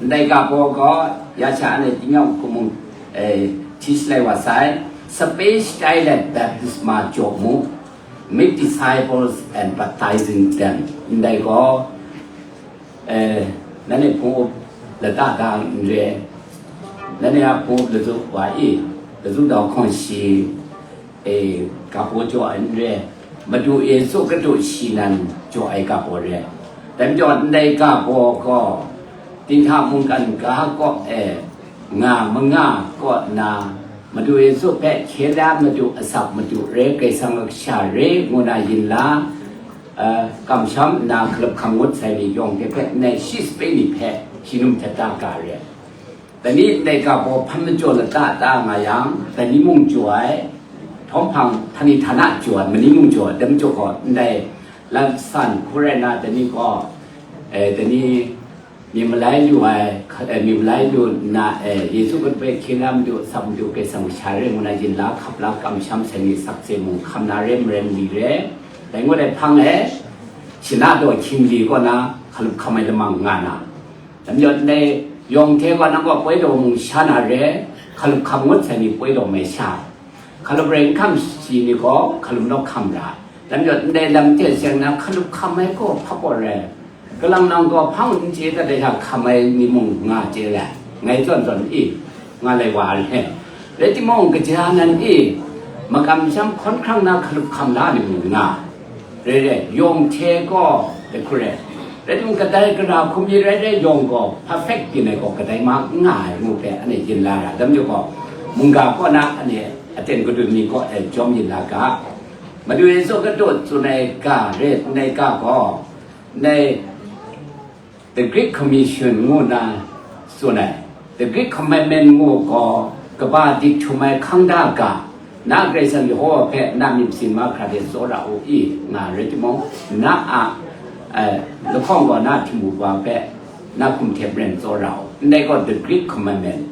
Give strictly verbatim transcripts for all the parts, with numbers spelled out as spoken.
Ndai ga baw gaw, ya sha anhte tingyawng hku mung, eh, hti shalai wa sai, sape shatai let baptisma jaw mu, make disciples and baptizing them. Ndai gaw, eh, nanhte hpung up lata da n re, nanhte a hpung up lazu wa i, lazu dau hkawng shi, e, ga baw jaw ai n re, Madu Yesu Hkristu shi nan jaw ai ga baw re. Dai majaw, ndai ga baw gaw, dinghta mungkan ga kaw e, nga manga kaw na, Madu Yesu hpe hkye la Madu, asak Madu re, Karai Kasang a kasha re, ngu na yin la, eh, kamsham nna hkalup hkam ngut sai ni yawng hte hpe, ndai shi sape ni hpe, shi num hte ta ga re. Dai ni ndai ga baw hpan majaw lata ta nga yang, dai ni mung jaw ai, htawm hpang htani htana jaw ai, mani mung jaw ai, dai majaw gaw, ndai lam san hku rai nna, dai ni gaw, eh, dai ni, myit malai lu ai, eh, myit malai lu nna, eh, Yesu Hkristu hpe hkye la Madu, asak Madu, Karai Kasang a kasha re, ngu na yin la, hkap la, kamsham sai ni sakse mung hkam na re, maren li re, dai ngut ai hpang e, shana daw hkying li kaw na, hkalup hkam ai lamang nga na, Dai majaw ndai yawng hte gaw nang gaw poi daw mung sha na re, hkalup hkam ngut sai ni poi daw mai sha, hkalup rai n hkam shi ni gaw hkalup naw hkam ra. Dai majaw ndai lam hte seng na hkalup hkam ai gaw hpa gaw rai, kalang nang gaw hpang n chye dat ai hta hkam ai ni mung nga chye ai, ngai zawn zawn i, nga lai wa ai. Rai timung, kaja nan e, makamsham hkawn hkrang na hkalup hkam la ni mung nga, rai rai, yawng hte gaw, dai hku rai. Rai timung, kadai gara hkum mi rai rai yawng gaw, perfect byin ai gaw, kadai ma n nga ai ngu hpe, anhte yin la ra. Dai majaw gaw, mungga kaw na anhte aten gadun ni kaw e jawm yin la ga. Madu Yesu Hkristu tsun ai ga, re, ndai ga gaw, ndai The Great Commission ngu na tsun ai, The Great Commandment ngu gaw, kaba dik htum ai hkang da ga, na Karai Kasang Yehova hpe na myit masin mahkra de tsawra u i, nga rai timung, na a, eh, lahkawng gaw na htingbu wa hpe na hkum hte maren tsawra u, ndai gaw The Great Commandment.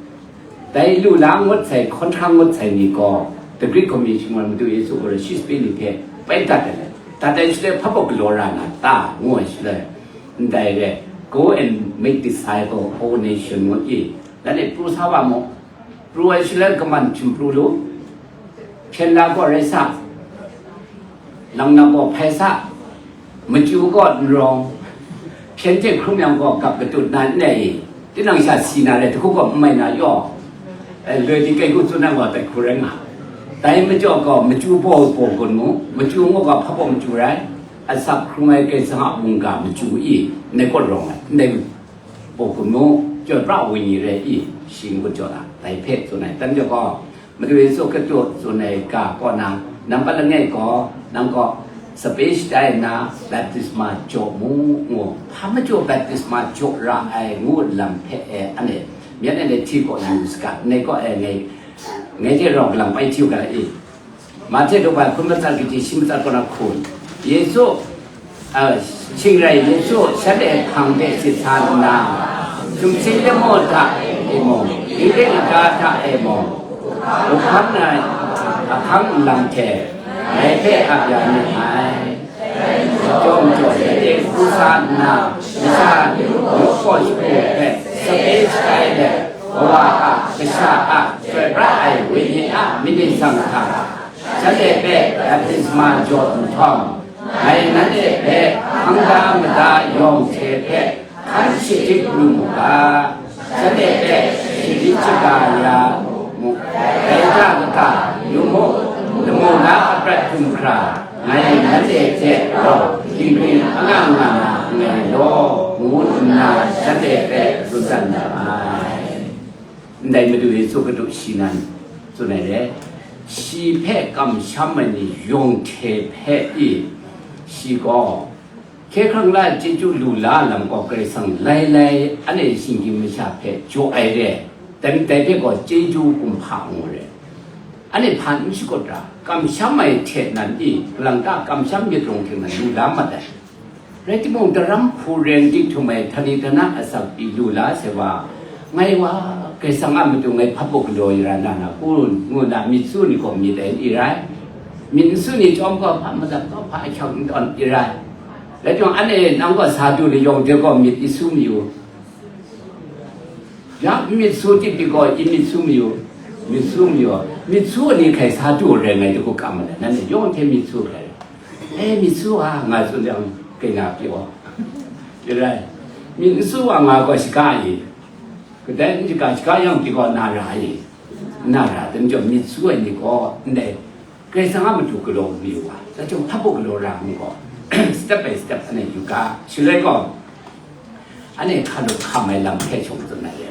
Dai lu la ngut sai, hkawn hkrang ngut sai ni gaw, The Great Commission wa Madu Yesu gaw shi sape ni hpe bai dat ai, dat ai shaloi hpa baw galaw ra na ta, ngu ai shaloi, ndai re, "Go and make disciple, all nation," ngu i, nanhte pru sa wa mu, pru ai shaloi kaman htim pru lu, hpyen la gaw rai sa, lang na gaw hpai sa, machyu gaw n rawng, hpyen hte hkrum yang gaw gap katut na n rai i, tinang sha si na rai, dahku gaw n mai na yaw, eh, loi di kai gu tsun ai gaw tai hku rai nga. Dai majaw gaw machyu baw baw gun mu, machyu ngu gaw hpa baw machyu rai, asak hkrung ai Karai Kasang a mungga machyu i, ndai kaw rawng ai, ndai baw gun mu, chyoi pra ai wenyi rai i, shi n-gun jaw na, dai hpe tsun ai. Dai majaw gaw, Madu Yesu Hkristu tsun ai ga kaw na, nampat langai gaw, nang gaw sape shatai nna baptisma jaw mu, ngu, hpa majaw baptisma jaw ra ai ngu lam hpe e, anhte myen ai hti kaw yu saga, ndai kaw e ngai, ngai hte rau galang bai hti u ga i. Mahte daw bai hkun matsat kaji shi matsat kaw na hkun, Yesu, a, shing rai Yesu shanhte hpang de sit sa nna, sumsing lamu hta e mung, dingding aga hta e mung, hkam ai ahkang nlang hte ngai hpe ap ya myit ai. Chyawm jaw, nanhte hku sa nna, masha ni muk kaw shagu hpe sape shatai let, Kawa a, Kasha a, Chyoi pra ai Wenyi a myit ningsang hta, shanhte hpe baptisma jaw nhtawm, ngai nanhte hpe hkang da mada yawng hte hpe hkan shachyip lu mu ga, shanhte hpe sharin shaga ya mu, dai hta kaga, yu mu, lamu na a prat hkum hkra, ngai nanhte hte rau dinghpring anga nga na nngai law, ngu nna shanhte hpe tsun dan da ai. Ndai Madu Yesu Hkristu shi nan tsun ai re, shi hpe kamsham ai ni yawng hte hpe i, shi gaw hkye hkrang la chyeju lu la lam gaw Karai Kasang lailai anhte shinggyim masha hpe jaw ai re, dai, dai hpe gaw chyeju kumhpa ngu re. Anhte hpa n shakut ra, kamsham ai hte nan i, kalang ta kamsham myit rung hte nan lu la mat ai. Rai timung, daram hku reng dik htum ai htani htana asak pyi lu la sai wa, ngai wa, Karai Kasang a matu ngai hpa baw galaw ya ra na na kun, ngu na myit su ni gaw myit ai n rai. Myit n su ni chyawm gaw hpa madat gaw hpa ahkyak n tawn i rai. Rai timung, anhte nang gaw sa du layawng de gaw myit i su mayu. Ya, myit su tip pyi gaw, i myit su mayu, myit su mayu, myit su ni hkai sa du rai ngai, dagu kam malai, nanhte yawng hte myit su hkai. E, myit su a, nga tsun jang, kai na pyi wa. Rai, myit n su a nga gaw, shaga i, kadai n shaga, shaga yang pyi gaw, na ra i, na ra, dai majaw myit su ai ni gaw, ndai, Karai Kasang a matu galaw mayu wa, dai chyawm hpa baw galaw ra mu gaw, step by step, anhte yu ga, shaloi gaw, anhte hkalup hkam ai lam hpe shawng tsun ai.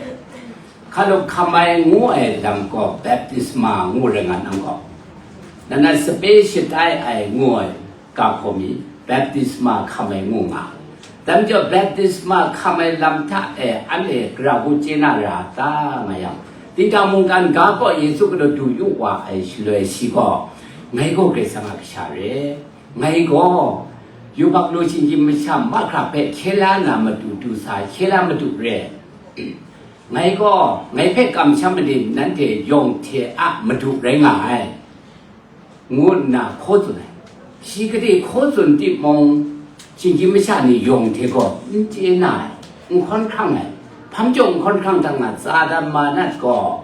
Hkalup hkam ai ngu ai lam gaw baptisma ngu rai nga nang gaw, nana sape shatai ai ngu ai ga hkaw mi, baptisma hkam ai ngu nga. Dai majaw baptisma hkam ai lam hta e anhte gara hku chye na ra ta nga yang, Dingtang mungkan ga gaw Yesu Hkristu du yu wa ai shaloi shi gaw, ngai gaw Karai Kasang a kasha re, ngai gaw yubak lu shinggyim masha mahkra hpe hkye la na matu du sa, hkye la matu re. Ngai gaw, ngai hpe kamsham ai ni nanhte yawng hte a madu rai nga ai, ngu nna hkaw tsun ai. Shi gade hkaw tsun timung, shinggyim masha ni yawng hte gaw n chye na ai, n hkawn hkrang ai. Hpa majaw n hkawn hkrang hta nga, Satan Manat gaw,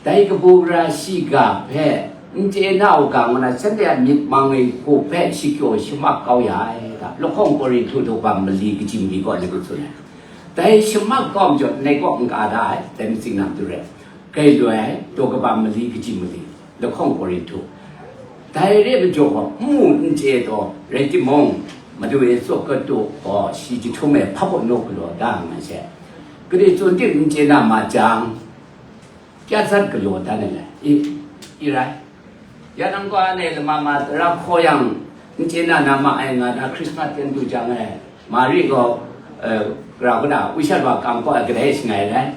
dai kabu gara shiga hpe n chye na u ga, ngu na shanhte a myit mang ai hku hpe shakyaw shamak kau ya ai ga, lahkawng Korinhtu daw bam mali kaji mali gaw ni hku tsun ai. Dai shamak kau majaw, ndai kaw n ka da ai, dai matsing na matu re, grai loi ai, daw kabam mali kaji mali, lahkawng Korinhtu. Dai re majaw gaw, n mu n chye taw, rai timung, Madu Yesu Hkristu gaw shi jahtum e hpa baw naw galaw da nga she, gade tsun tim n chye na ma jang, pya zat galaw dan ai le, i, i rai. Ya nang gaw anhte lama ma tara hkaw yang, n chye na na ma ai nga na Christmas ten du jang e, Mari gaw, eh, gara hku na, wishat wa kam kaw ai kadai shangai rai.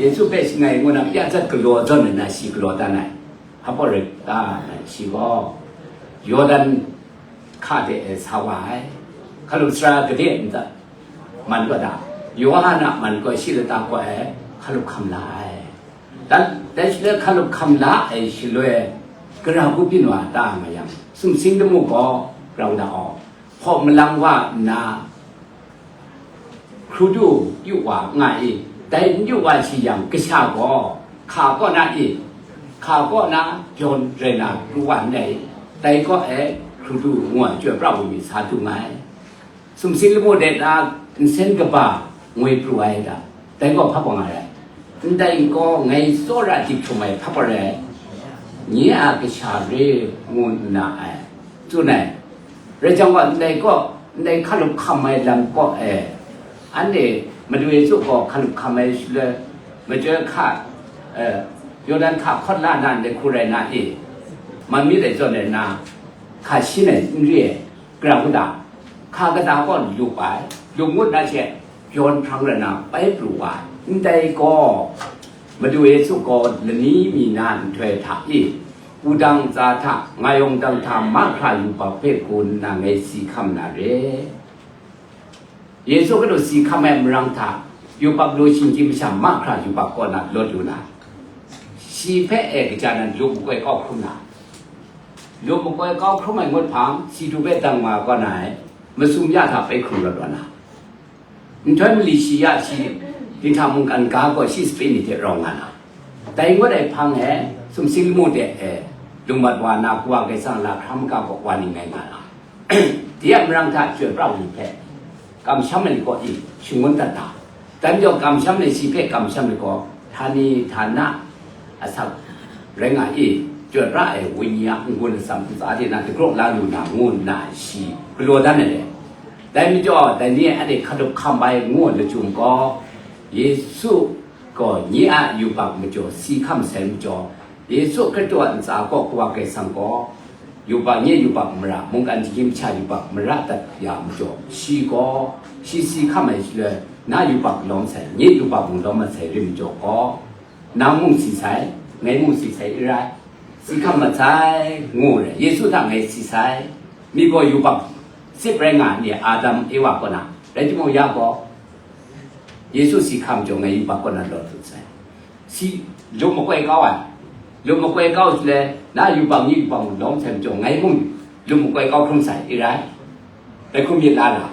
Yesu hpe shangai ngu na pya zat galaw zawn nna shi galaw dan ai. Hpa baw rai ta na shi gaw, Yawdan hka de e sa wa ai. Hkalup sara gade nta man kaw da, Yawhan a man kaw shi lata kaw e hkalup hkam la ai. Dan, dai shaloi hkalup hkam la ai shaloi, gara hku byin wa ta nga yang, sumsing lamu gaw, grau da aw, hpaw malang wa nna, hkru du yu wa nga i, dai n yu wa shi yang, kasha gaw hka kaw na i, hka kaw na byawn rai na pru wa ndai, dai kaw e hkru du ngu ai chyoi pra wa mi sa du nga ai. Sumsing lamu de na nsen kaba ngoi pru ai ga, dai gaw hpa baw nga rai? Ndai gaw ngai tsawra dik htum ai hpa baw rai? Nye a kasha re ngu nna ai, tsun ai. Rai jang gaw, ndai gaw, ndai hkalup hkam ai lam kaw e, anhte Madu Yesu gaw hkalup hkam ai shaloi, machyoi hka, eh, Yawdan hka hkawt la na ndai hku rai na e, man myit ai zawn rai na, hka shin ai n re ai, Gara hku da, hka kata kaw lup ai, lup ngut na she, byawn hprang rai na bai pru wa ai. Ndai gaw, Madu Yesu gaw lani mi na nhtoi hta e, wudang ntsa hta, ngayawng dang hta mahkra yubak hpe gun nna ngai si hkam na re. Yesu Hkristu si hkam ai marang hta, yubak lu shinggyim masha mahkra yubak kaw na lawt lu na, shi hpe e kaja nan lup makoi kau hkrum na, lup makoi kau hkrum ai ngut hpang, si du hpe dang wa kaw na ai, masum ya hta bai hkrum lawt wa na, nhtoi mali shi ya shi, dinghta mungkan ga gaw shi sape ni hte rau nga na, dai ngut ai hpang e, sumsing lamu de e, lungmat wa na, Kawa Karai Kasang a lahkra maga kaw wa ning ngai nga na, de a marang hta chyoi pra wa ni hpe, kamsham ai ni kaw e shangun dat da, dan jau kamsham ai shi hpe kamsham ai gaw, htani htana asak rai nga e, chyoi pra ai wenyi a n-gun atsam ntsa de na dagraw la lu na, ngu nna shi galaw dan ai le. Dai majaw, dai ni e anhte hkalup hkam bai ngu ai lachyum gaw, Yesu gaw nye a yubak majaw si hkam sai majaw, Yesu Hkristu a ntsa kaw Kawa Karai Kasang gaw, yubak, nye yubak mara, mungkan jahkyim masha yubak mara dat ya majaw, shi gaw, shi si hkam ai shaloi, na yubak lawm sai, nye yubak mung lawm mat sai rim majaw gaw, nang mung si sai, ngai mung si sai, i rai, si hkam mat sai, ngu rai, Yesu hta ngai si sai, mi gaw yubak sip rai nga ai ni Adam, Ewa kaw na, rai timung ya gaw, Yesu si hkam jaw ngai yubak kaw na lawt lu sai. Si, lup makoi kau ai. Lup makoi kau shaloi, na yubak ni yubak mung lawm sai majaw, ngai mung lup makoi kau hkrum sai, i rai? Rai hkrum myit la la.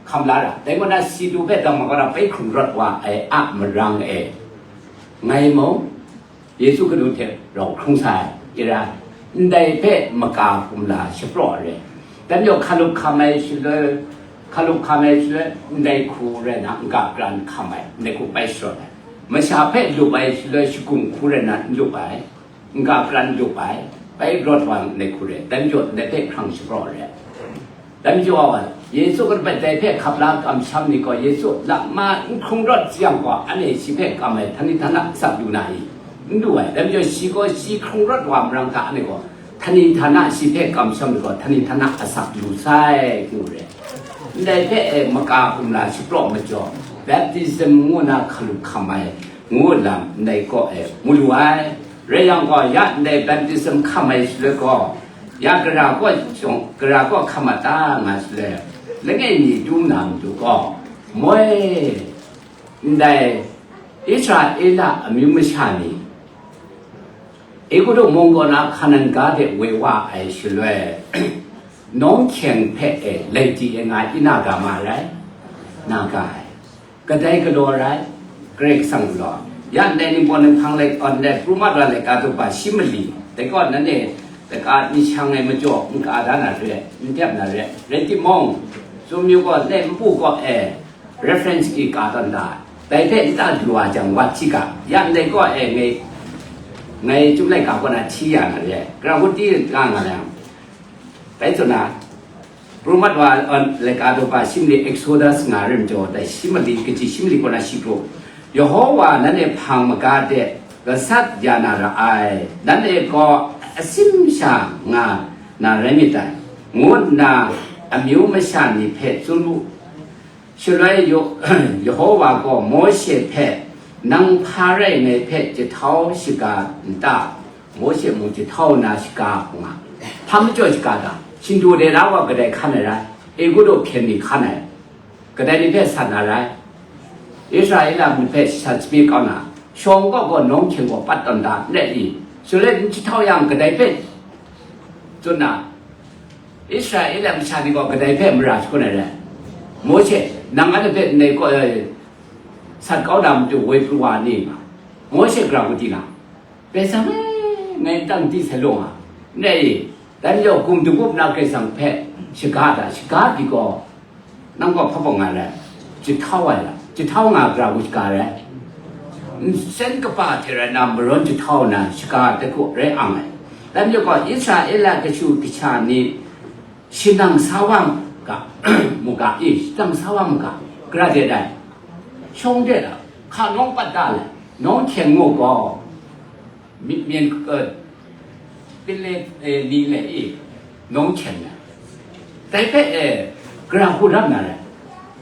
hkam la ra. Dai kaw na, si du hpe dang ma kaw na bai hkrung rawt wa ai a marang e, ngai mung Yesu Hkristu hte rau hkrung sa ai, i ra, ndai hpe maka kumla shapraw ai re. Dai majaw hkalup hkam ai shaloi, hkalup hkam ai shaloi, ndai hku rai na, n-ga pran hkam ai, ndai hku bai sharawt ai. Masha hpe lup ai shaloi, shagum hku rai na, n lup ai, n-ga pran lup ai, bai rawt wa ndai hku re, dai majaw ndai hpe hkrang shapraw re. Dai majaw, Yesu Hkristu hpe dai hpe hkap la kamsham ni gaw, Yesu lakma n hkrung rawt sayang gaw, anhte shi hpe kam ai htani htana asak lu na i? N lu ai. Dai majaw, shi gaw shi hkrung rawt wa marang hta, anhte gaw htani htana shi hpe kamsham ni gaw, htani htana asak lu sai, ngu re. Ndai hpe e maka kumla shapraw majaw, baptism ngu na hkalup hkam ai, ngu lam ndai kaw e mu lu ai. Rai yang gaw, ya ndai baptism hkam ai shaloi gaw, ya gara kaw shawng, gara kaw hkam a ta nga shaloi, langai mi tu na matu gaw, moi, ndai Israela amyu masha ni Egutu mung kaw na Hkanan ga de woi wa ai shaloi, nawng hkyeng hpe e laiti e nga i na ga ma rai? Na ga ai. Kadai galaw rai? Karai Kasang galaw. Ya ndai Ningpawt Ninghpang lai, aw, ndai Pru Mat Wa laika daw ba shi mali, dai kaw nanhte daga n shang ai majaw, n ka da na re, n dep na re, rai timung, tsun mayu gaw, ndai npu kaw e reference i ka tawn da, dai hpe nta du wa jang, wat hti ga, ya ndai kaw e ngai, ngai Chyum laika kaw na hti ya na re, gara hti nga nga yang, dai tsun na, Pru Mat Wa, uh, laika daw ba shi mali, Exodus nga rim jaw, dai shi mali, kaji shi mali kaw na shi pru, Yehowa nanhte hpang maga de gasat ya na ra ai, nanhte gaw asim sha nga na rai myit dai, ngu nna amyu masha ni hpe tsun u. Shaloi Yo-, Yehowa gaw Mawshe hpe, "Nang hpa rai ngai hpe jahtau shaga n ta?" Mawshe mung jahtau nna shaga nga. Hpa majaw shaga ta? Shindu de la wa kadai hkan ai rai? Egutu hpyen ni hkan ai. Kadai ni hpe sat na rai? Israela mung hpe sat shamyit kau na, shawng kaw gaw nawng hkyeng gaw pat tawn da, n rai i? Shaloi n jahtau yang, kadai hpe tsun na, Israela masha ni gaw kadai hpe mara shakun ai rai? Mawshe, nang anhte hpe ndai kaw, eh, sat kau na matu woi pru wa ni nga? Mawshe gara hku di nga? Bai sam e, ngai ntan di sai law nga, n rai i? Dai majaw, gum dagup na Karai Kasang hpe shaga da, shaga di gaw, nang gaw hpa bawng nga rai? Jahtau ai la, jahtau nga gara hku shaga rai? Nsen kaba hte rai nna, marawn jahtau nna shaga ai hku rai ang ai. Dai majaw gaw, Israela kashu kasha ni, shanang sa wa mu ga, mu ga, e, shanang sa wa mu ga, gara de dai? Shawng de la, hka nawng pat da le, nawng hkyeng ngu gaw, mi-, myen, eh, pile, eh, ni le i, nawng hkyeng na. Dai hpe, eh, gara hku rap na rai?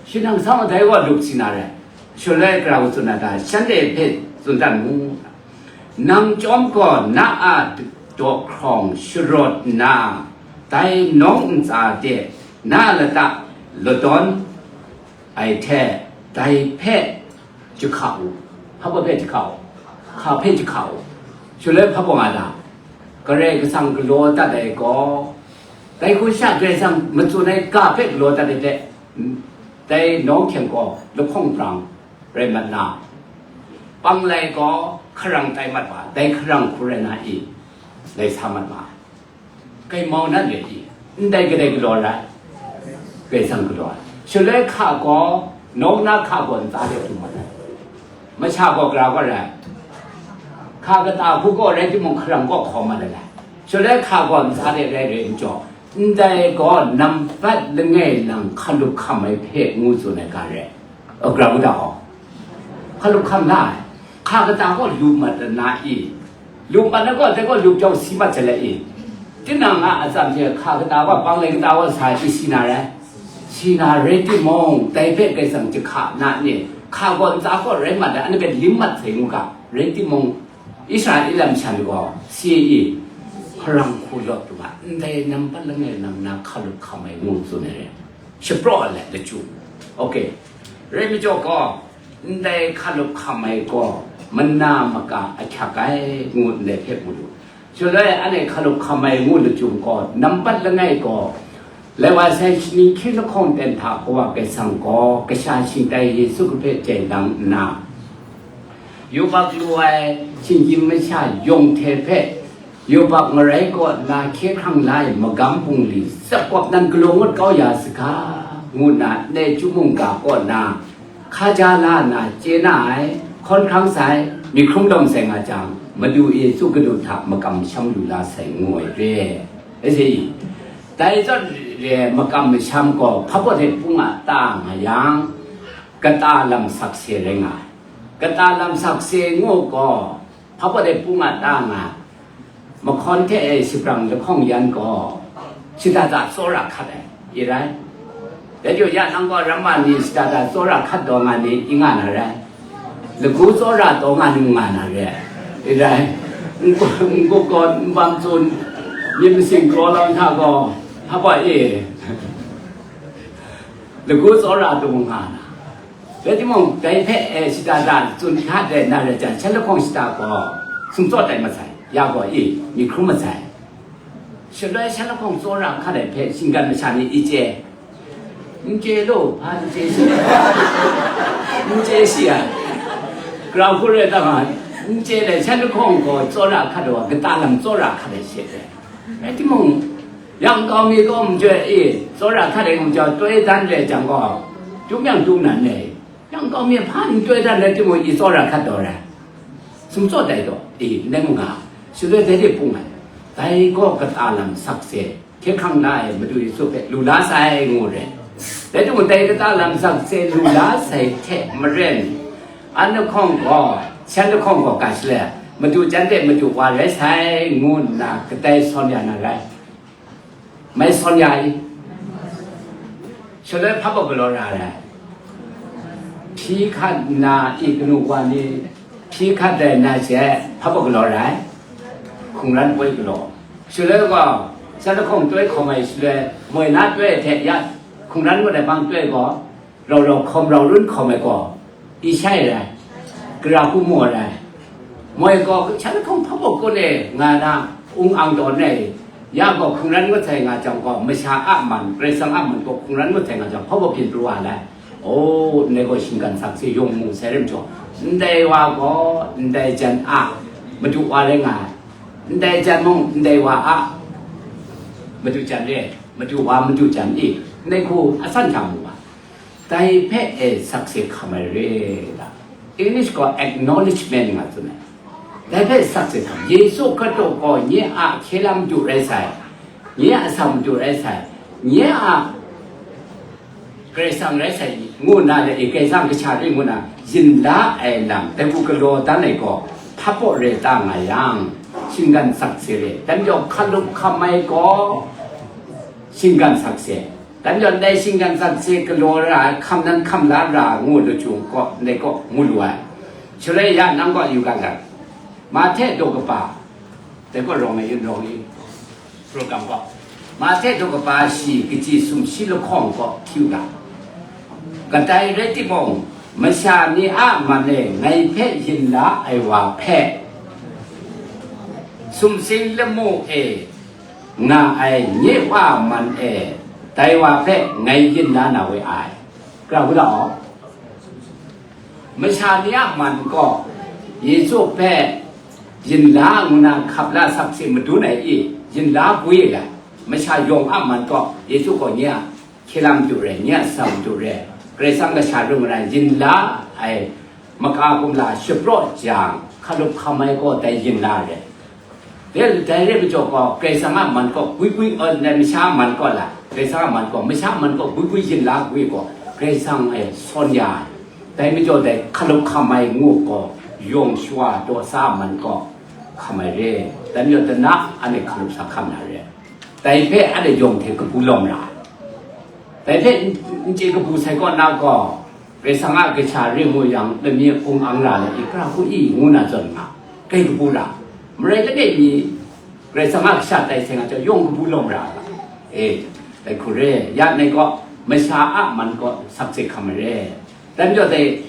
Shanang sa wa dai wa lup si na rai? Shaloi gara hku tsun na ta? Shanhte hpe tsun dat mu. Nang chyawm gaw na a daw hkrawng sharawt nna, dai nawng ntsa de na lata ladawn ai hte, dai hpe jahka u. Hpa baw hpe jahka u? Hka hpe jahka u. Shaloi hpa baw nga ta? Karai Kasang galaw dat ai gaw, dai hku sha Karai Kasang matsun ai ga hpe galaw dat ai hte, dai nawng hkyeng gaw lahkawng brang rai mat na, panglai gaw hkarang tai mat wa, dai hkarang hku rai na i, dai sa mat ma ai. Kaimau nan re i? Ndai kadai galaw ai rai? Karai Kasang galaw ai. Shaloi hka gaw, nawng na hka gaw ntsa de hkrum mat ai. Masha gaw gara gaw rai? Hka kata hku gaw rai timung, hkarang gaw hkawm mat ai. Shaloi hka gaw ntsa de rai rai n jaw, ndai gaw nambat langai lang hkalup hkam ai hpe ngu tsun ai ga re. Gara hku da gaw, hkalup hkam la ai. Hka kata gaw lup mat na i? Lup mat na gaw, dai gaw lup jau si mat jale i? Tinang a atsam hte hka kata gaw, panglai kata gaw sa ai hte si na rai? Si na rai timung, dai hpe Karai Kasang jahka na ni, hka gaw ntsa gaw rai mat ai, anhte hpe lim mat sai ngu ga, rai timung, Israela masha ni gaw si ai i? Hkarang hku lawt lu ga, ndai nambat langai lang na hkalup hkam ai ngu tsun ai rai. Shapraw ai lachyum. Okay. Rai majaw gaw, ndai hkalup hkam ai gaw, mana maka ahkyak ai ngu ndai hpe mu lu. Shaloi anhte hkalup hkam ai ngu lachyum gaw, nambat langai gaw, Lai wa sai, shaning hkying lahkawng ten hta Kawa Karai Kasang gaw kasha shingtai Yesu hpe chyen dang nna, yubak lu ai shinggyim masha yawng hte hpe yubak marai kaw nna hkye hkrang la ai magam bungli tsap kawp nan galaw ngut kau ya saga, ngu nna ndai chyum mungga kaw na hkaja la nna chye na ai, hkawn hkrang sai, myit hkrum lawm sai nga jang, Madu Yesu Hkristu hta makam masham lu la sai, ngu ai re. Isi, dai zawn re ai makam masham gaw hpa baw de pung a ta nga yang, kata lam sakse rai nga ai. Kata lam sakse ngu gaw, hpa baw de pung a ta nga ai. Mahkawn hte e shabrang lahkawng yan gaw, shada da tsawra hkat ai, i rai. Dai jaw ya nang gaw, ramma ni shada da tsawra hkat taw nga ni, i nga na rai. Lagu tsawra taw nga ni, nga na rai, i rai. N-, n-, n-, gaw n-, bam tsun, myit masing kraw lam hta gaw, hpa baw e, lagu tsawra taw nga na. Rai timung, dai hpe, e, shada da tsun hta de na rai jang, shan lahkawng shada gaw sumtsaw tai masai, ya gaw i, myit hkrum masai. Shaloi shan lahkawng tsawra hkat ai hpe shinggan masha ni i chye? N chye law, hpa n chye shi, n chye shi ai. Grau hku rai ta nga, n chye le, shan lahkawng gaw tsawra hkat ai wa, kata lam tsawra hkat ai she ai. Rai timung, yang kau mi gaw n chye i, tsawra hkat ai n chye, toi dan re jang gaw, dum yang dum nan ne. Yang kau mi hpa n toi dan rai timung, i tsawra hkat taw rai. Sumtsaw tai taw, i, ndai mu nga, shaloi dai de pung ai. Dai gaw kata lam sakse, hkye hkrang la ai Madu Yesu hpe lu la sai, ngu re. Dai timung, dai kata lam sakse lu la sai hte maren, an lahkawng gaw, shan lahkawng gaw ga shaloi, Madu jan de Madu wa rai sai, ngu nna kadai sawn ya na rai. Mai sawn ya i? Shaloi hpa baw galaw ra ai? Hpyi hkat nna i, kanu wa ni hpyi hkat ai na she, hpa baw galaw ra ai? Hkungran poi galaw. Shaloi gaw, shan lahkawng toi hkawm ai shaloi, moi na toi ai hte ya hkungran ngut ai bang toi gaw, rau rau hkawm rau run hkawm ai gaw, i shai rai, gara hku mu ai rai. Moi gaw, shan lahkawng hpa baw kun e nga na, ung ang tawn ai, ya gaw hkungran ngut sai nga jang gaw, masha a man, Karai Kasang a man gaw hkungran ngut sai nga jang, hpa baw byin pru wa ai. O, ndai gaw shinggan sakse yawng mu sai rai majaw, ndai wa gaw, ndai jan a Madu wa rai nga ai, ndai jan mung, ndai wa a Madu jan re, Madu wa, Madu jan i, ndai hku asan hta mu wa. Dai hpe e sakse hkam ai re ta? English gaw acknowledgement nga tsun ai. Dai hpe sakse hkam, Yesu Hkristu gaw nye a hkye lam Madu rai sai, nye a asak Madu rai sai, nye a Karai Kasang rai sai, ngu nna le, e, Karai Kasang kasha rai ngu nna yin la ai lam, dai hku galaw dan ai gaw, hpa baw rai ta nga yang, shinggan sakse re, dan yawng hkalup hkamai gaw, shinggan sakse. Dan yawng dai shinggan sakse galaw ra ai, hkam nan hkam la ra ngu lachyum gaw, ndai gaw ngu lu ai. Shaloi ya nang gaw yu ga lat. Mahte daw kaba, dai gaw rawng ai yin rawng i, program gaw. Mahte daw kaba shi kaji sumshi lahkawng gaw hti u ga. Kadai rai timung, masha ni a man e ngai hpe yin la ai wa hpe, sumsing lamu e, nga ai nye Wa man e, dai wa hpe ngai yin la na we ai. Gara hku la aw. Masha ni a man gaw Yesu hpe yin la ngu na hkap la sakse madun ai i, yin la gwi ai. Masha yawng a man gaw Yesu gaw nye a hkye lam Madu rai, nye a asak Madu rai, Karai Kasang kasha rai ngu na yin la ai, maka gumla shapraw jang, hkalup hkamai gaw dai yin la ai. Dai, dai rai majaw gaw, Karai Kasang a man gaw gwi gwi, eh, masha a man gaw la, Karai Kasang a man gaw, masha a man gaw gwi gwi yin la gwi gaw, Karai Kasang e sawn ya ai. Dai majaw dai hkalup hkamai ngu gaw, yawng shawa daw sa a man gaw hkam ai re. Dai majaw dana anhte hkalup sa hkam na re. Dai hpe anhte yawng hte kabu lawm ra ai. Dai hpe n, n chye kabu sai kaw na gaw, Karai Kasang a kasha rai ngu yang, lami hpung ang ra le, i, gara hku i, ngu na zawn nga, kai kabu ra. Marai langai mi, Karai Kasang a kasha tai sai nga chyawm, yawng kabu lawm ra ga. E, dai hku re, ya nai gaw, masha a man gaw sakse hkam ai re. Dai majaw dai,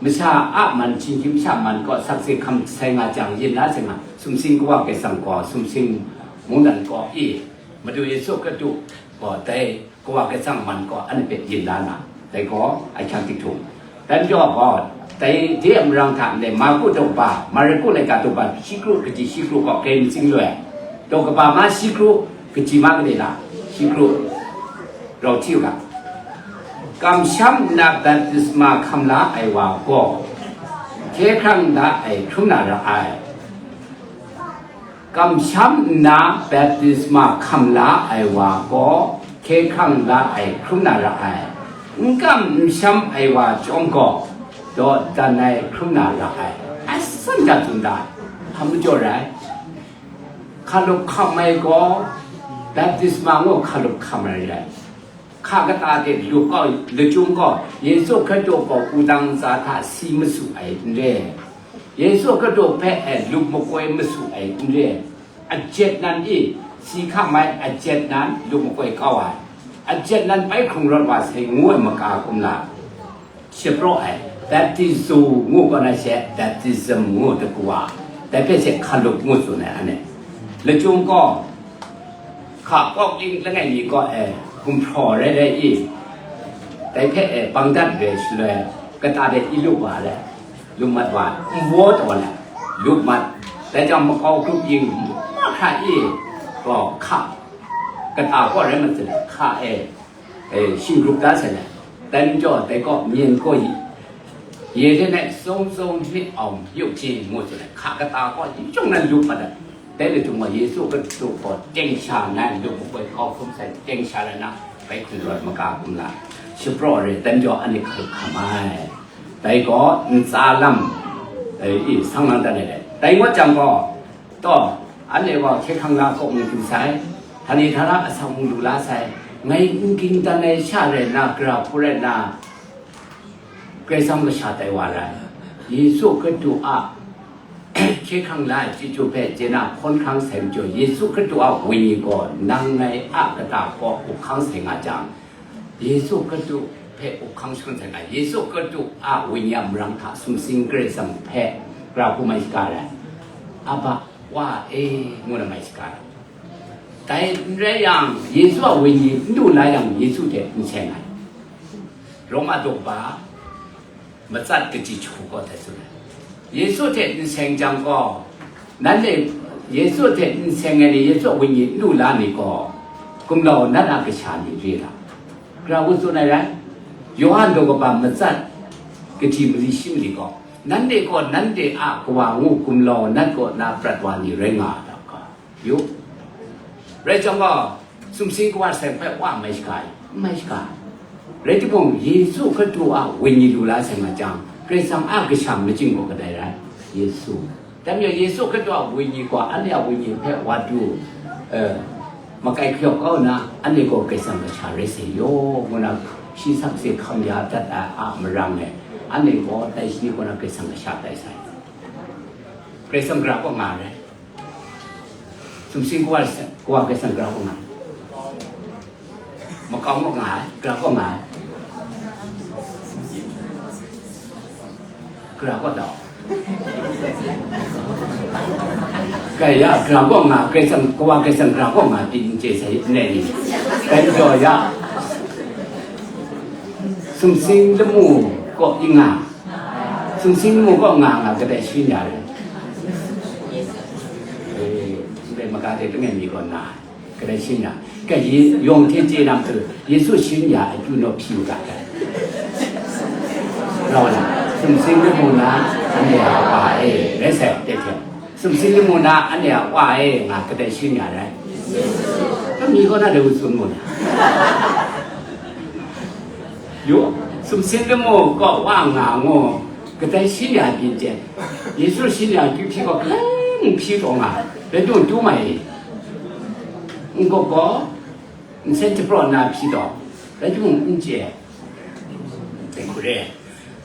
masha a man, shinggyim masha man gaw sakse hkam sai nga jang, yin la sai nga, sumsing Kawa Karai Kasang gaw, sumsing mungdan gaw, i, Madu Yesu Hkristu gaw, dai Kawa Karai Kasang man gaw anhte hpe yin la na, dai gaw ahkyang tik htung. Dan jaw gaw, dai de a marang hta ndai Marku daw kaba, Marku laika daw kaba, shi kru kaji shi kru gaw grai matsing loi. Daw kaba ma shi kru kaji ma kadai la, shi kru rau hti u ga. Kamsham nna baptisma hkam la ai wa gaw, hkye hkrang la ai hkrum na ra ai. Kamsham nna baptisma hkam la ai wa gaw, hkye hkrang la ai hkrum na ra ai. N kam n sham ai wa chyawm gaw, dawdan ai hkrum na ra ai. Asan hta tsun da, hpa majaw rai. Hkalup hkam ai gaw, baptisma ngu hkalup hkam ai rai. Hka kata de lup gaw, lachyum gaw, Yesu Hkristu gaw wudang ntsa hta si masu ai n re. Yesu Hkristu hpe e lup makoi masu ai n re. Ajet nan i, si hkam ai ajet nan lup makoi kau ai. Ajet nan bai hkrung rawt wa sai ngu ai maka kumla. Shapraw ai, baptizo ngu gaw na she, baptism ngu daku wa, dai hpe she hkalup ngu tsun ai, anhte. Lachyum gaw, hka kawk ling langai mi gaw e, gumhpraw rai rai i, dai hpe e, bang dat re shaloi, kata de i lup wa le, lup mat wa, nwaw taw le, lup mat, dai jang makau grup yin mahkra i, gaw hka, kata gaw rai mat zawn, hka e, e, shingrup da sai le, dan jaw dai gaw myen gaw yi, ye de nai song song hmit awng yuk ji ngu tsun ai, hka kata gaw yawng nan lup mat ai. Dai le htung gaw Yesu Hkristu gaw teng sha nai lup makoi kau hkrum sai teng sha rai na, bai hkrung rawt maka kumla, shapraw re dan jaw anhte hkalup hkam ai. Dai gaw ntsa lam, e, i, sang lang dan ai le. Dai ngut jang gaw, taw, anhte gaw hkye hkrang la kaw mu du sai, htani htara asak mu lu la sai, ngai n ging dan ai sha rai nna, gara hku rai nna, Karai Kasang kasha tai wa rai. Yesu Hkristu a hkye hkrang la ai chyeju hpe je na hkawn hkrang sai majaw, Yesu Hkristu a Wenyi gaw nang ngai a kata kaw up hkang sai nga jang, Yesu Hkristu hpe up hkang shangun sai nga, Yesu Hkristu a Wenyi a marang hta sumsing Karai Kasang hpe gara hku mai shaga rai. Aba, Wa e, ngu na mai shaga rai. Dai n rai yang, Yesu a Wenyi n du la yang, Yesu hte n seng ai. Roma daw kaba, matsat kaji jahku gaw dai tsun ai. Yesu hte n seng jang gaw, nanhte Yesu hte n seng ai ni, Yesu a Wenyi n du la ni gaw, gumlau nat a kasha ni re la? Gara hku tsun ai rai? Yawhan daw kaba matsat kaji mali shi mali gaw, nanhte gaw nanhte a kawa ngu gumlau nat kaw na prat wa ni rai nga a ta ga? Yu. Rai jang gaw, sumsing kawa seng hpe wa mai shaga ai? N mai shaga ai. Rai timung, Yesu Hkristu a Wenyi lu la sai nga jang, Karai Kasang a kasha majing gaw kadai rai? Yesu. Dai majaw, Yesu Hkristu a Wenyi gaw, anhte a Wenyi hpe wa du, eh, makai hkayawk kau nna, anhte gaw Karai Kasang kasha rai sai yaw, ngu na, shi sakse hkam ya dat ai a marang e, anhte gaw dai shi ni kaw na Karai Kasang kasha tai sai. Karai Kasang gara kaw nga ai rai. Sumsing kawa, kawa Karai Kasang gara kaw nga ai. Makau muk nga ai, gara kaw nga ai. Gara kaw tau. Kai ya, gara kaw nga, Karai Kasang, kawa Karai Kasang gara kaw nga, pyi n chye sai, n rai ni. Kai jaw ya. Sumsing lamu kaw i nga. Sumsing lamu kaw nga nga, kadai shi n ya rai? Eh, ndai maga de langai mi kaw na. Kadai shi n ya. Kai yawng hte chye na matu, Yesu shi n ya akyu naw hpyi u ga ai. Rau na, sumsing lamu na, anhte a Wa e, rai sai, teng teng. Sumsing lamu na, anhte a Wa e, nga kadai shi n ya rai? Ami kaw na dai wu tsun mu na. Yu, sumsing lamu kaw Wa nga ngu, kadai shi n ya byin chye. Yesu shi n ya akyu hpyi gaw, hkalang hpyi taw nga, rai timung, tu mai. N gaw gaw, nsen japraw nna hpyi taw, rai timung, n chye. Dai hku re.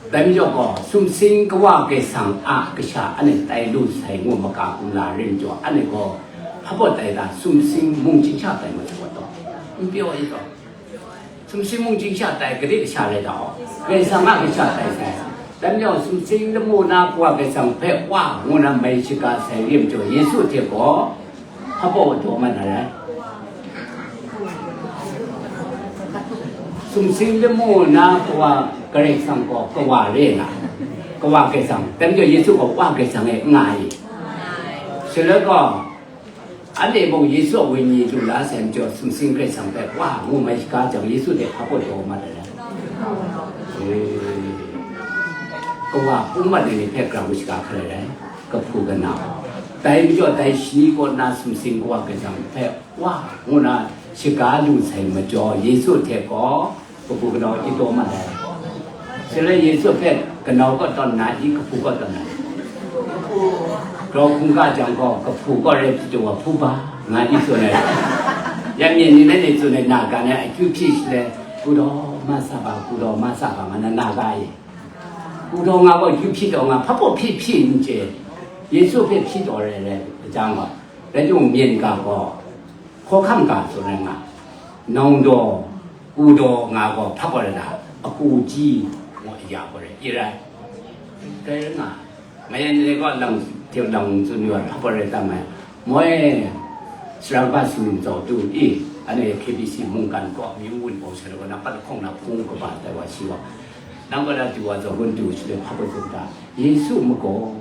Dai majaw gaw, sumsing kawa Karai Kasang a kasha anhte tai lu sai ngu maga kumla rai majaw, anhte gaw, hpa baw tai da, sumsing mung chying sha tai mat sai wa taw, n pyaw i taw. Sumsing mung chying sha tai, gade kasha rai da aw? Karai Kasang a kasha tai sai. Dai majaw, sumsing lamu na kawa Karai Kasang hpe Wa ngu na mai shaga sai rai majaw, Yesu hte gaw, hpa baw daw mat na rai. Sumsing lamu na Kawa Karai Kasang gaw Kawa re na, Kawa Karai Kasang, dai majaw Yesu gaw Wa Karai Kasang e n nga ai. Shaloi gaw, anhte mung Yesu a wenyi lu la sai majaw, sumsing Karai Kasang hpe Wa ngu mai shaga jang, Yesu hte hpa baw taw mat ai. Kawa hpung mat ai ni hpe grau shaga hkrai ai, kahpu kanau. Dai majaw, dai shani kaw na sumsing Kawa Karai Kasang hpe Wa ngu na shaga lu sai majaw, Yesu hte gaw kahpu kanau chye taw mat ai. Shaloi Yesu hpe kanau kaw tawn na i, kahpu kaw tawn na i? Grau hkungga jang gaw, kahpu kaw rai pyi taw wa, hpu ba, nga i tsun ai. Ya myen ni na ni tsun ai, na ga na akyu hpyi shaloi, ku daw ma sa ba, ku daw ma sa ba, nga na na ga i. Ku daw nga gaw akyu hpyi taw nga, hpa baw hpyi hpyi n chye. Yesu hpe hpyi taw rai rai jang gaw, rai timung, myen ga gaw, hkawhkam ga tsun ai nga, nau daw, ku daw nga gaw hpa gaw rai ta, aku ji, ngu ya gaw rai, i rai. Dai rai nga, ngayan ni gaw lang, teu lang tsun yu ai, hpa gaw rai tam ai. Moi, sara kaba singnu zau tu i, anhte K B C mungkan kaw amyu wun bau sai gaw, nang pat lahkawng na hpung kaba tai wa shi wa. Nang gaw na du wa zau gun du shi le hpa gaw tsun ta. Yesu magaw,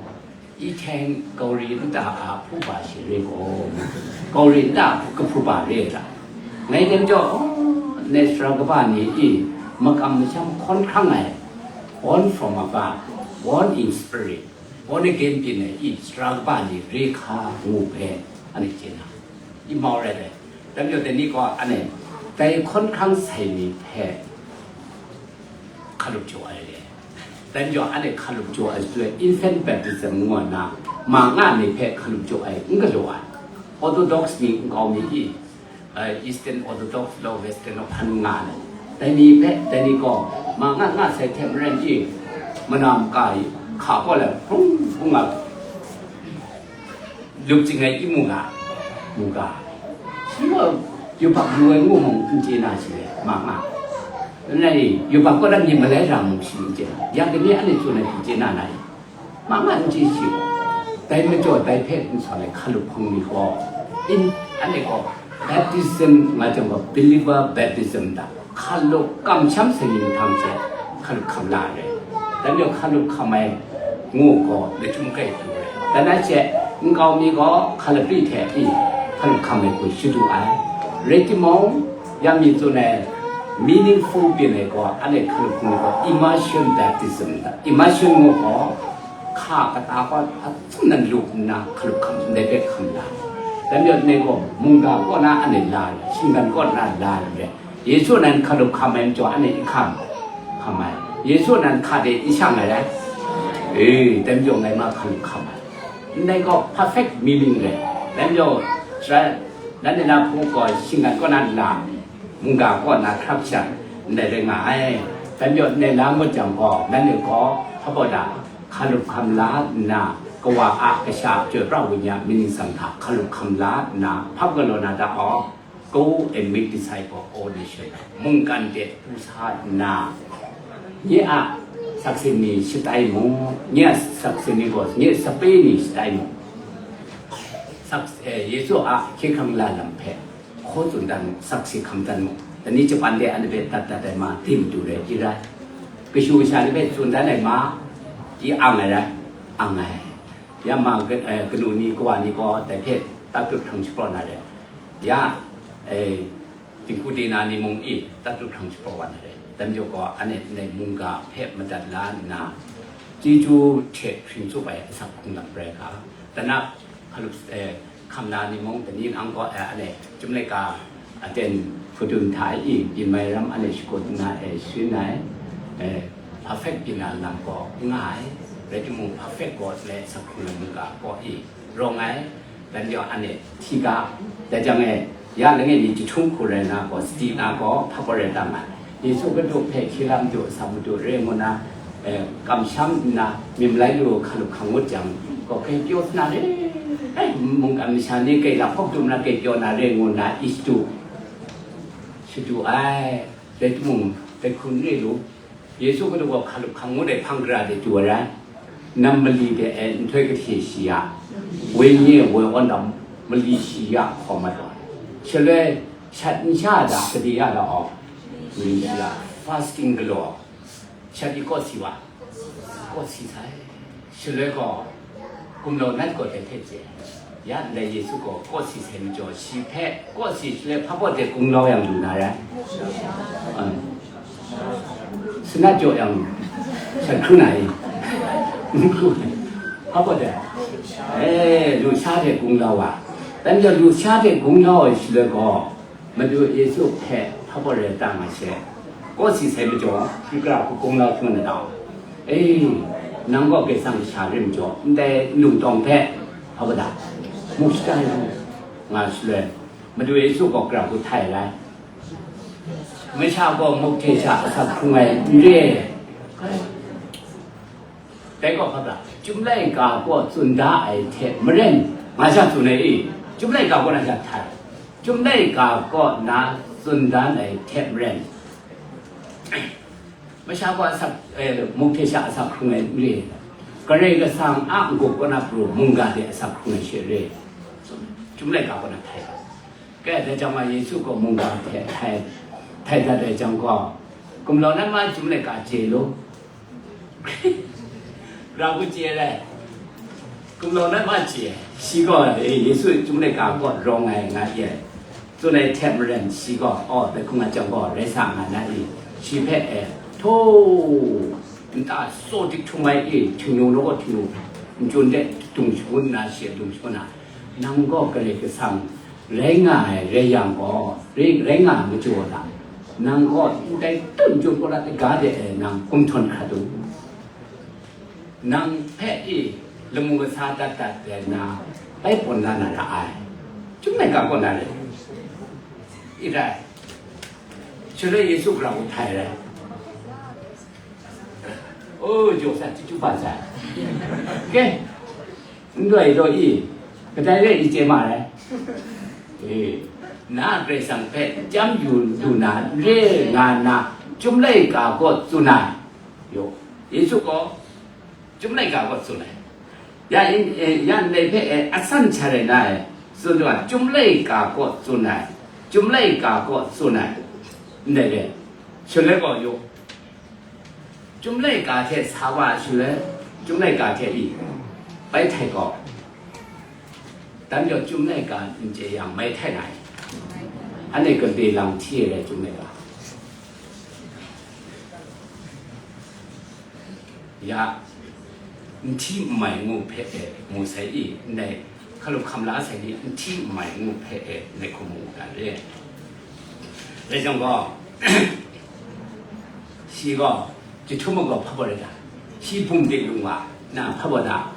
以前 Kauri nta a hpu ba shi re gaw, Kauri nta a kahpu ba re ta? Ngai dem jaw, oh, nai sara kaba ni i, makam masham hkawn hkrang ai, born from above, born in spirit, born again byin ai i, sara kaba ni re hka ngu hpe, anhte chye na, i mau rai ai. Dai majaw, dai ni gaw anhte dai hkawn hkrang sai ni hpe hkalup jaw ai le. Dai majaw, anhte hkalup jaw ai shaloi, infant baptism ngu na, ma nga ni hpe hkalup jaw ai n galaw ai. Orthodox ni nkau mi i, eh, Eastern Orthodox law, Western law hpan nga ai. Dai ni hpe, dai ni gaw, ma nga nga sai hte maren i, mana maka i, hka kaw lai, hkrung hkrung nga, lup ching ai i mu ga, mu ga. Shi gaw yubak yu ai ngu mung n chye na shi le, ma nga. Nna ni, yubak kaw dan ni malai ra mung shi n chye na. Yang kani anhte tsun ai hte chye na na i? Ma nga n chye shi. Dai majaw dai hpe n sawn ai hkalup hpung ni gaw, in, anhte gaw baptism nga jang gaw, believer baptism da, hkalup kamsham sai ni mahtang hte hkalup hkam la ai. Dai majaw hkalup hkam ai ngu gaw lachyum kai tu ai. Dan a she, nkau mi gaw hkalapri hte pyi hkalup hkam ai hku shadu ai. Rai timung, ya mi tsun ai, meaningful byin ai gaw, anhte hkalup hkam ai gaw immersion baptism da. Immersion ngu gaw, hka kata gaw, hkum nan lup nna hkalup hkam ndai hpe hkam la ai. Dai majaw, ndai gaw mungga kaw na anhte la ai, shinggan kaw na la ai re. Yesu nan hkalup hkam ai majaw, anhte i hkam hkam ai. Yesu nan hka de i shang ai rai? E, dai majaw ngai ma hkalup hkam ai. Ndai gaw perfect meaning re. Dai majaw, sara, nanhte na hpung gaw shinggan kaw na la, mungga kaw na hkrap sha, ndai rai nga ai. Dai majaw, ndai la ngut jang gaw, nanhte gaw hpa baw da, hkalup hkam la nna, Kawa a, Kasha a, Chyoi pra Wenyi a mying ningsang hta hkalup hkam la nna, hpap galaw na ta aw, Go and make disciple all nation. Mungkan de pru sa nna, nye a sakse ni shatai mu, nye a sakse ni gaw nye sape ni shatai mu. Sak-, eh, Yesu a hkye hkrang la lam hpe hkaw tsun dan mu, sakse hkam dan mu. Dai ni Japan de anhte hpe dat dat ai ma, di matu rai, i rai. Kashu kasha ni hpe tsun dan ai ma, i ang ai rai, ang ai. Ya ma, eh, kanu ni, kawa ni gaw dai hpe tatut hkrang shapraw na rai. Ya, eh, dinghku dina ni mung i tatut hkrang shapraw wa na rai. Dai majaw gaw, anhte ndai mungga hpe madat la nna, chyeju hte hpring tsup ai asak hkrung lam rai ga, dana hkalup, eh, hkam na ni mung, dai ni nang gaw, eh, anhte chyum laika aten hkudun hta i, byin mai ram anhte shakut nna, eh, sharin ai, eh, perfect byin na lam gaw n nga ai, rai timung, perfect gaw ndai asak hkrung lam mungga gaw i rawng ai. Dai majaw anhte hti ga, dai jang e, ya langai mi jahtum hku rai na gaw, sadi na gaw, hpa gaw rai tam ai. Yesu Hkristu hpe hkye la madu, sa madu re ngu na, eh, kamsham nna, myit malai lu hkalup hkang ngut jang, gaw, grai pyaw na re, eh, mungkan masha ni grai lahkawp dum na grai pyaw na re ngu na, i shadu, shadu ai, rai timung, dai hku n re lu. Yesu Hkristu gaw hkalup hkang ngut ai hpang gara de du ai rai. Nam mali de e nhtoi kahte shi ya, woi nye woi awn dam mali shi ya hkawm mat ai. Shaloi shat n sha da, kade ya da aw, mali shi ya. Fasting galaw, shat i kawt si wa? Kawt si sai. Shaloi gaw, gumlau nat gaw dai hte chye. Ya ndai Yesu gaw kawt si sai majaw, shi hpe kawt si shaloi hpa baw de gunglau yang lu na rai? Sanat jaw yang shat hkru na i? Hpa baw de? E, lu sha hte gunglau wa. Dan jaw lu sha hte gunglau ai shaloi gaw, Madu Yesu hpe hpa baw rai ta nga she, kawt si sai majaw, shi gara hku gunglau hkrum na dau. E, nang gaw Kaisang sha rim jaw, ndai nlung tawng hpe, hpa baw da, mu shada yu nga shaloi, Madu Yesu gaw gara hku htai rai. Masha gaw muk hte sha asak hkrung ai n re. Dai gaw hpa bra, Chyum laika kaw tsun da ai hte maren, nga sha tsun ai i, Chyum laika kaw na sha htai, Chyum laika kaw na tsun dan ai hte maren, masha gaw asak, eh, muk hte sha asak hkrung ai n re, Karai Kasang a n-gup kaw na pru mungga de asak hkrung ai she re, Chyum laika kaw na htai. Kei, dai jang ma Yesu gaw mungga hte htai, htai dat ai jang gaw, gumlau nat ma Chyum laika chye lu. Ra gu chye rai. Gumlau nat ma chye. Shi gaw, eh, Yesu Chyum laika kaw rawng ai nga ye. Tsun ai hte maren shi gaw, aw, dai hkung a jang gaw, rai sa nga na i, shi hpe, eh, htaw, nta saw dik htum ai i, htingnu naw gaw htingnu, n-chyen de dung shangun na, shi dung shangun na, nang gaw Karai Kasang rai nga ai rai yang gaw, rai, rai nga ai majaw hta, nang gaw ndai tun chyum pawra kaga de e nang gumhtawn hkrat u. Nang hpe i lamu kasa dat dat de na bai pawn la na ra ai. Chyum laika kaw na rai. I rai. Shaloi Yesu gara hku htai rai. O, jaw sa, chyu chyu ba sa. Ke, n loi law i, kadai re i chye ma rai. E, na Karai Kasang hpe chyam yu lu na, re nga na, Chyum laika kaw tsun ai. Yo, Yesu gaw Chyum laika kaw tsun ai. Ya, in, eh, ya ndai hpe, eh, asan sha rai na ai, tsun du ai, Chyum laika kaw tsun ai, Chyum laika kaw tsun ai, ndai re, shaloi gaw yu, Chyum laika hte sa wa shaloi, Chyum laika hte i, bai htai gaw, dan jaw Chyum laika n chye yang mai htai na ai, anhte gade lang hti ai rai Chyum laika. Ya, n hti n mai ngu hpe e mu sai i, ndai hkalup hkam la sai ni n hti n mai ngu hpe e ndai hkum mu ga re. Dai jang gaw, shi gaw, jahtum gaw hpa baw rai ta? Shi bum de lung wa, na hpa baw ta?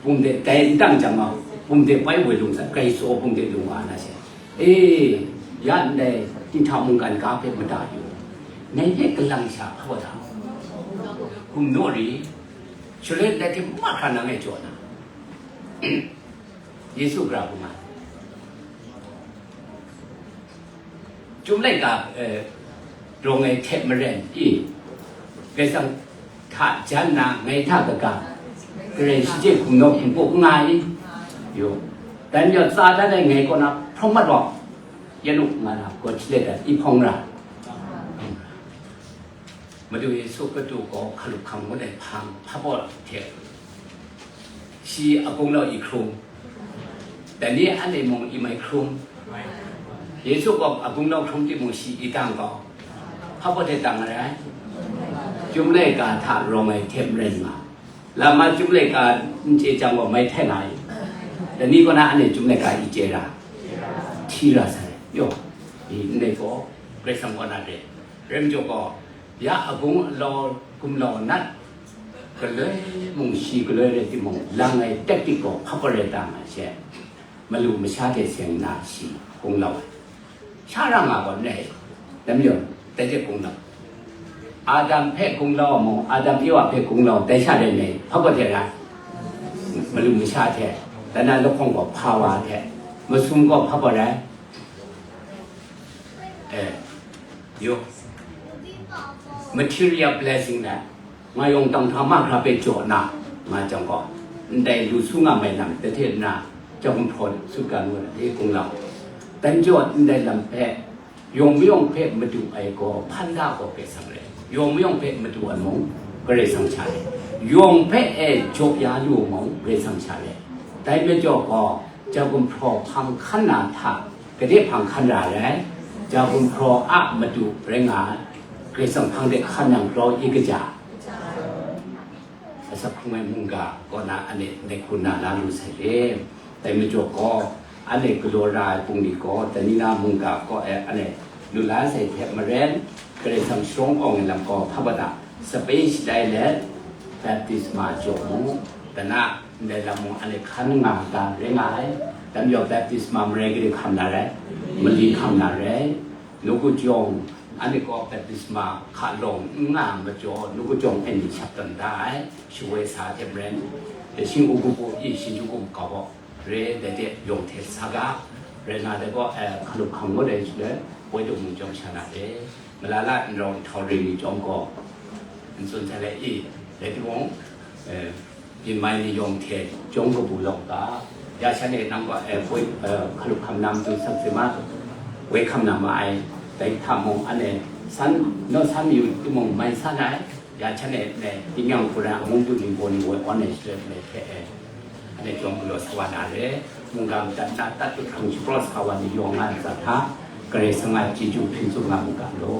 Bum de dai n tang jang gaw, bum de bai woi lung sa, grai tsaw bum de lung wa na she. E, ya ndai, dinghta mungkan ga hpe mada yu. Ngai hpe kalang sha hpa wa ta? Gumnaw ri, shaloi ndai hte mahkra na ngai jaw na. Yesu gara hku nga. Chyum laika, eh, rawng ai hte maren i, Kaisang hta jan na ngai hta kaga, Karai shi hte hkum naw hkum hku n nga i? Yo, dan yawt tsa dan ai ngai kaw na hprawng mat gaw, yan u nga na, gaw hti let ai, i hpawng ra. Madu Yesu Hkristu gaw hkalup hkam ngut ai hpang hpa baw hte, shi a gunglau i hkrum, dai ni anhte mung i mai hkrum. Yesu gaw a gunglau hkrum timung shi i tang gaw, hpa baw hte tang ai rai? Chyum laika hta rawng ai hte maren nga, lama chyum laika n chye jang gaw mai htai nga ai. Dai ni kaw na anhte chyum laika i chye ra? Hti ra sai. Yaw, i ndai gaw, Karai Kasang kaw na re. Rai majaw gaw, ya a gung a lau gumlau nat, galoi mung shi galoi rai timung, lang ai tactic gaw hpa baw rai ta nga she, malu masha hte seng nna shi gunglau ai. Sha ra nga gaw, nei, dai majaw, dai hte gunglau. Adam hpe gunglau mung, Adam Ewa hpe gunglau, dai sha rai nei, hpa baw hte rai? Malu masha hte, dan na lahkawng gaw hpa wa hte, masum gaw hpa baw rai? Eh, yo. Material blessing na, nga yawng tang hta mahkra hpe jaw na, nga jang gaw, ndai lu su nga mai lam, dai hte na, jahkum hpraw sut ga ngu na, dai hkung lam. Dan jaw ndai lam hpe, yawng mayawng hpe madu ai gaw, hpan da gaw Karai Kasang rai. Yawng mayawng hpe madu ai mung, Karai Kasang sha re. Yawng hpe e jaw ya lu ai mung, Karai Kasang sha re. Dai majaw gaw, ja gumhpraw hpang hkan na hta, gade hpang hkan ra ai, ja gumhpraw a madu rai nga ai, Karai Kasang hpang de hkan yang grau i kaja. Asak hkrung ai mungga kaw na anhte ndai hku na la lu sai re. Dai majaw gaw, anhte galaw ra ai bungli gaw, dai ni na mungga kaw e anhte lu la sai hte maren, Karai Kasang sharawng awng ai lam gaw hpa bata sape shatai let, baptisma jaw mu, dana ndai lam mung anhte hkan nga ga rai nga ai. Dai majaw baptisma marai gade hkam na rai, mali hkam na rai. Nawku jawng, anhte gaw baptisma hka lawng n nga ai majaw, nawku jawng e ni shap tawn da ai, shawoi sa hte maren, dai shing u gu pu i shingju kum kau gaw, re dai de yawng hte sa ga, rai nga dai gaw, eh, hkalup hkam ngut ai shaloi, woi daw mu jawng sha na re, malala n rau n htau re ni jawng gaw, n tsun sai le i, rai timung, eh, byin mai ni yawng hte jawng kabu lau ga, ya shan e nang gaw, eh, woi, eh, hkalup hkam na matu sak si ma, woi hkam na ma ai, dai hta mung anhte san, naw san mayu timung mai san ai, ya shan e ne, tingnyang hku rai, a mung du ni gaw ni woi awn ai shaloi hte e, anhte jawng galaw sa wa na re, mungga madat na tat du hkrang shapraw sa wa ni yawng nga ai ntsa hta, Karai Kasang a chyeju hpring tsun nga mu ga law.